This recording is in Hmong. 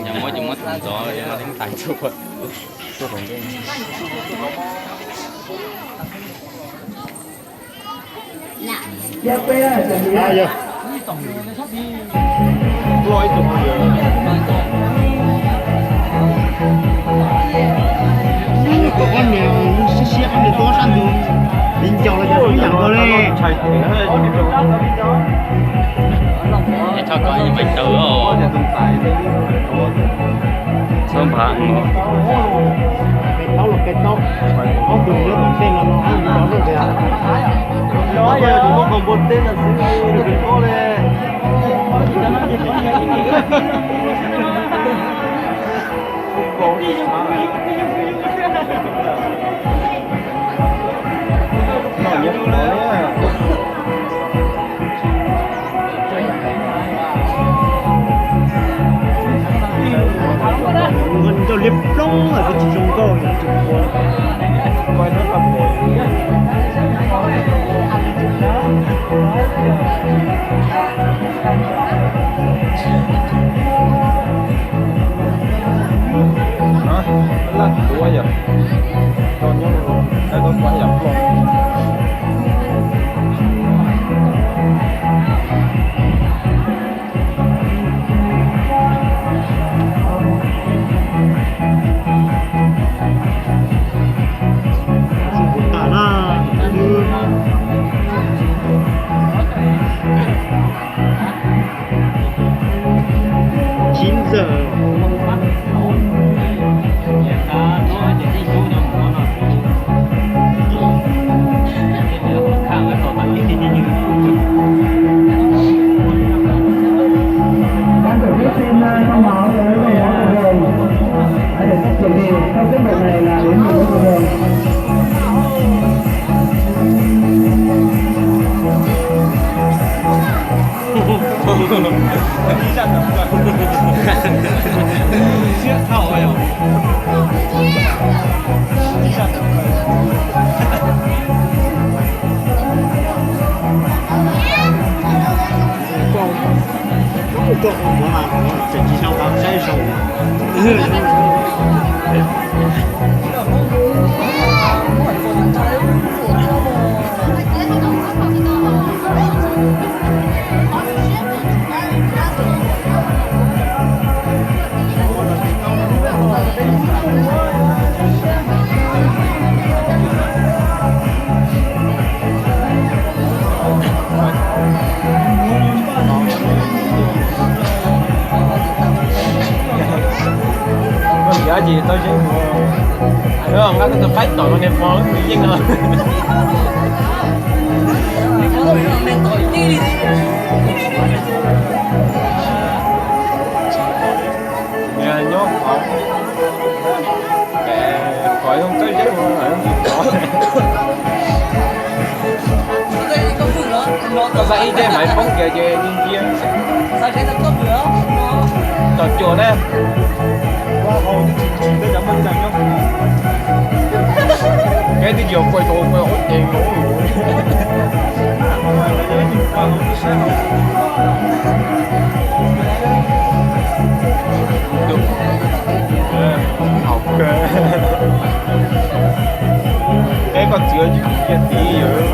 Muab ces muab ntxov, tais tuaj. Siab siab ob niag tuaj sab ntug, li ncaus los yog ib yam nkaus li. Txhob kov ib meem taw os. Txhob nphav. Pem taub los pem taub, ob tug nyob tom ntej no no, ob tug nyob tom ntej. Ob tug nyob tom ntej no xwb, nws pem taub li. Nkauj liab ploog, koj tsis zoo nkauj. Laj tuav yog, koj nyob, koj tuav yam ploog. Chín giờ. Cán bộ tiếp theo, thông báo tới các hội员, để các chuẩn bị theo tốc độ này là đến mười bốn giờ. Siab dhau. Tseem tsis sau qhov saib zoo. Koj ntiav ces tau yeej mus. Nqa koj tus qaib tom no niag hmo wb mus yeej no. Nyob qhov, qhov zoo txawj yeeb no, qhov zoo tsis qhov. Koj xa ib teg maiv poob kiag ces yeej cia. Tom cuam na. Kev twb yuav quaj rau quaj ob ces. Haum kawg. Peb koj txiv tsis cia tid yom.